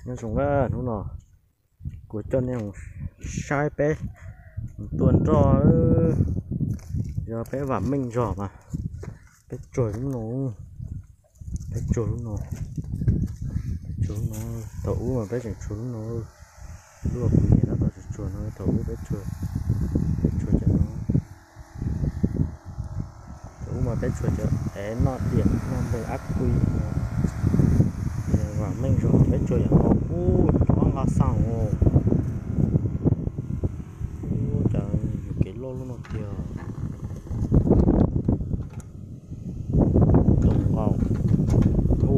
Nyob zoo na, hnub no kuv coj nej mus saib peb mus tua nroj, yog peb vam meej zog mas peb tsuag lub no, peb tsuag lub no, peb tsuag lub no. Thaum ub mas peb tseem tsuag lub no, lub kuv niam tab tom tsuag tsuag no, thaum ub peb tsuag, peb tsuag cov no. Thaum ub mas peb tsuag cov ev noj diam noj npleeg ab kui no, vam meej zog peb tsuag yam no, ub, nrov nqa xaj os. Ub, cas yus kev loj lub no tiag. Ntoo nqaus, hu,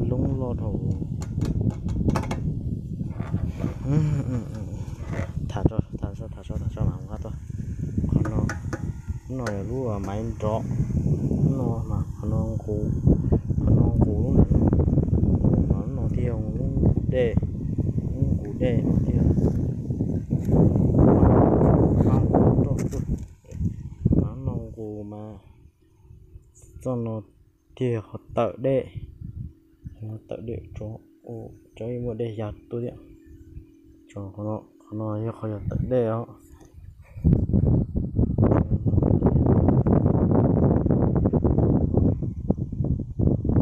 loob loj dhau. Tham tso, tham tso, tham tso, tham tso mas nqa tuaj. Qhov no, no yog lub maiv nrov, no mas qhov no nqus, qhov no nqus lub ntawm no, mas lub no thiaj yog lub nqus dej, lub nqus dej no thiaj, mas no nqus mas txoj no thiaj yog qhov tawm dej, tawm dej tso, tso ib muaj dej ya tuaj thiab. Qhov no yog qhov yog tawm dej os.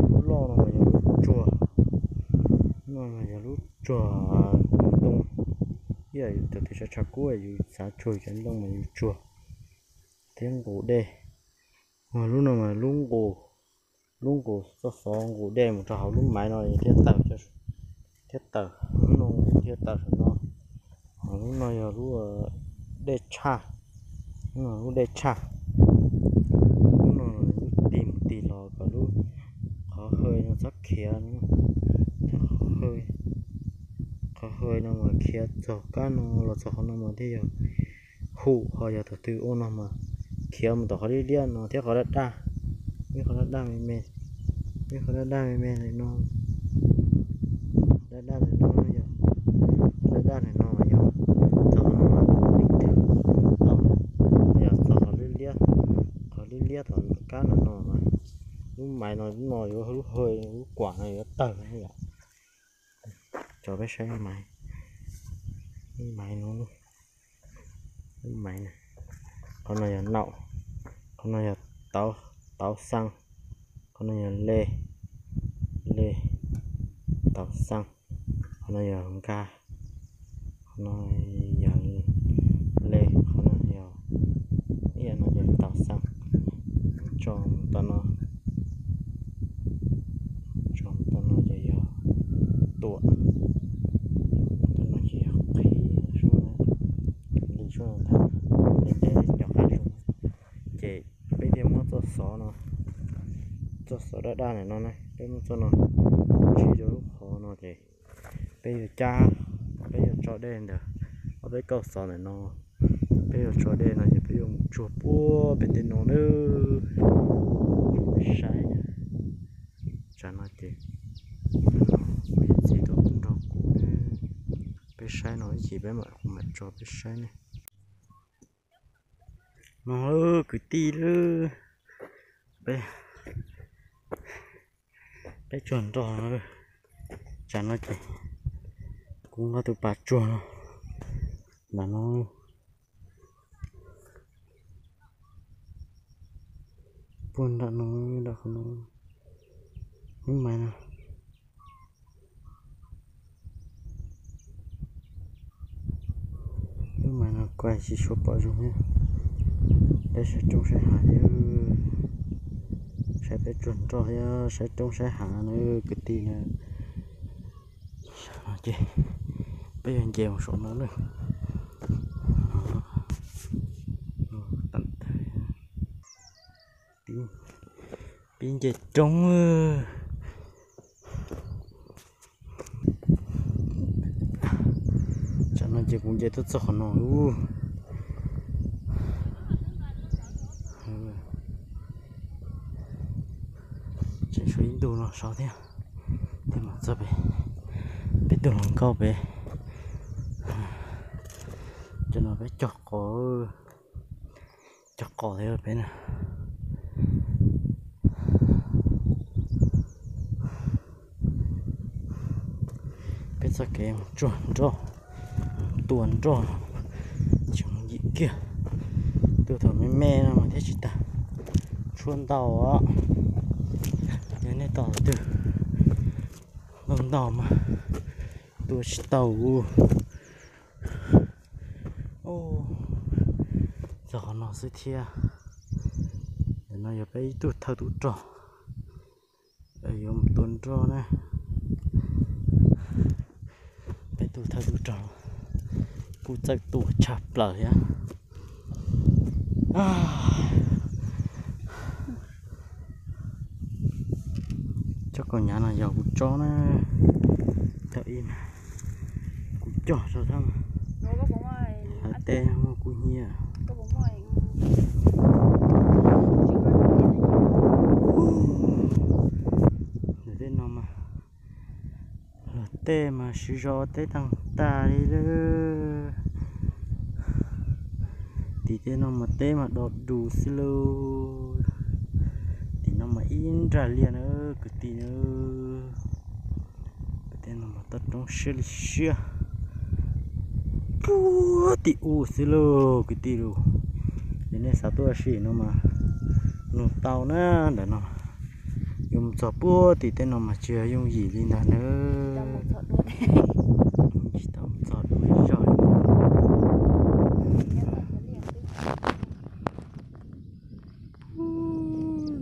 Lub loj no mas yog lub tsuag, no mas yog lub tsuag ntoo. Ib yam yus thaum twg tshav tshav kub yus xav tsuag cov ntoo mas yus tsuag thiab nqus dej. Lub no mas lub nqus, lub nqus txoj xov nqus dej mus rau hauv lub maiv no thiaj tawm, thiaj tawm, lub no nqus thiaj tawm saum no. Ho lub no yog lub dej tshaj, lub dej tshaj. Lub no lub tig mus tig los kom lub qhov hawj no txhob khiav, qhov hawj no mas khiav txog kab no los txog qhov no mas thiaj yog hum, ho yog thaum twg ua no mas khiav mus tom qhov liab liab no thiab qhov daj daj, ib qhov daj daj me me, ib qhov daj daj me me li no, daj daj li no yog, daj daj li no yog txog qhov no mas lig twg tau, yog txog qhov liab liab, qhov liab liab tom kab no no mas lub maiv no, lub no yuav, lub hawj lub kuam no yuav tawg yom. Tso peb saib maiv, maiv no, lub maiv no. Qhov no yog naum, qhov no yog tauv, tauv xees, qhov no yog le, le, tauv xees, qhov no yog nkag, qhov no yog le, qhov no yog, ib yam no yog tauv xees. Tso tom no, tso tom no ces yog tuam, tom no ces yog qhib, li sub no ntag, ntev ntev cov qab zoo. Ces peb thiaj muab txoj xov no, txoj xov daj daj ntawm no na, peb muab txoj no tsib rau lub qhov no ces peb yuav cab, peb yuav tso dej ntawm ob peb kauj xov ntawm no, peb yuav tso dej no ces peb yuav mus tsuag puag pem tej no na. Saib, tsam no ces niam txiv tuaj nrog kuv, peb saib no ib chim peb mam, kuv mam tso peb saib ne. No kwv tij, peb, peb tsuag nroj no, tsam no ces kuv nqa tus pas tsuag no, nram no, puag nram no, nram qhov no, lub maiv no, lub maiv no kuj tsis suav pom zoo thiab. Peb saib roob saib hav thiab, saib peb tsuag nroj thiab saib roob saib hav na kwv tij na. Ces peb yuav nce mus saum no na. Pib nce roob. Tsam no ces kuv nce tuaj txog qhov no lub, tseem tshuav ib ntu no saud thiab, thiaj mam txog pem, peb tug hluas nkauj pem. Cov no peb cog qos, cog qos thiab peb na. Peb txoj kev mus tsuag nroj, tua nroj, tsis mus yim kiag. Tuaj thaum me me no mas thiaj tsis tas tshuaj ntau os. Yog nej tos twg ntau ntau mas tua tsis tau. Txog qhov no xwb thiab. Ntawm no yog peb ib tug thawj tub rog yuav mus tua nroj na. Peb tug thawj tub rog kuj txawj tua tshaj plaws thiab. Tsob kaus hniav no yog kuv tsob na, tau ib na, kuv cog rau thiab. Lawv teb muaj kuj nyiaj. Lawv tej no mas, luag tej mas siv zog ua teb tag tag li lawm. Tim tej no mas teb mas do dus xwb lauj. Tim no mas ib nrag liaj na kwv tij na. Kwv tij no mas toj roob siab li siab. Puag tim u xwb lauj kwv tij lauj. Yog nej xav tuaj sim no mas nug tau na. Ntawm no yuav mus txog puag tim tej no mas tsis yog yooj yim li ntag na. Tsis tau mus txog dua ib zaug li.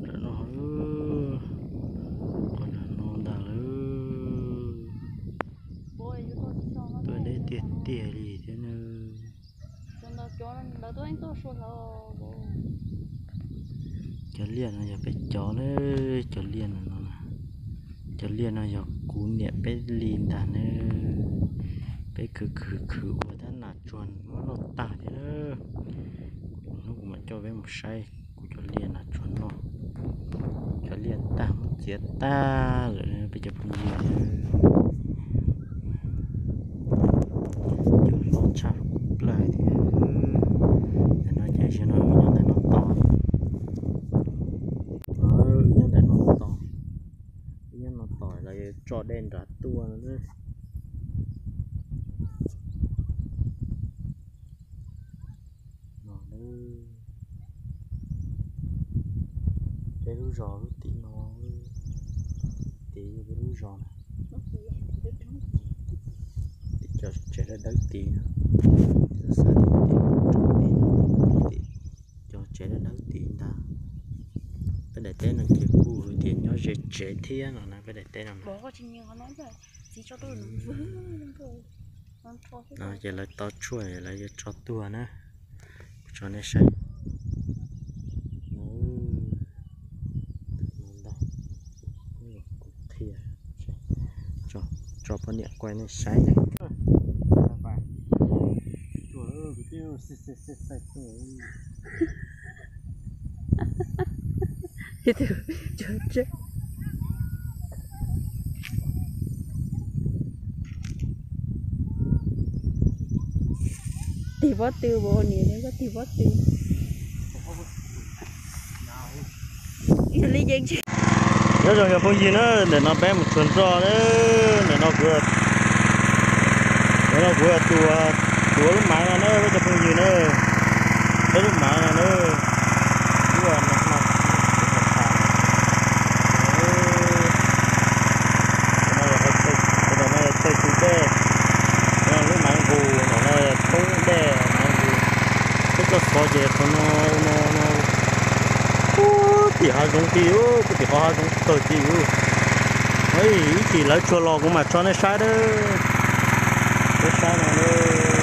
Ntawm no, qhov no ntag lauj. Tuaj deb tiag tiag li thiab na. Cov liaj no yog peb cov na, cov liaj no, cov liaj no yog kuv niam peb li ntag na. Peb khwv khwv khwv ua tab nas tsuag muab noj tag thiab. Hnub kuv mam coj peb mus saib kuv cov liaj nas tsuag noj. Cov liaj tag muab txiav tag lawm peb cov phooj ywg. Cov hlob tshaj plaws thiab. Ntawm no ces zaum no wb nyob ntawm no tos. Wb nyob ntawm no tos. Wb nyob no tos lawv tso dej nram tuaj no. No, peb lub zos lub tim no, tim peb lub zos na. Tim cov tsev dawb dawb tid, xav tim roob tid, tim cov tsev dawb dawb tid ntag. Peb daim teb no ces kuj hais tias nyob ze tsev thiab no na, peb daim teb no. No ces lawv tau tshuaj lawv yuav tso tuag na. Kuv tso nej saib. Tso poj niam kuaj nej saib na. Tig pob tw, niam, tig pob tw. Yog li ces nyob zoo cov phooj ywg na, ntawm no peb mus tsuag nroj na, ntawm no kuv, ntawm no kuv tua, tua lub maiv no na peb cov phooj ywg na, peb lub maiv no na, lub no, no yog txawj tu dej, lub maiv nqus no, no yog toob dej maiv nqus. Peb coj xov ces qhov no, no, no, puag tim hav zoov tid, puag tim qhov hav zoov tawg tid. Ib chim lawv tsuag los kuv mam tso nej saib dab, peb saib no na.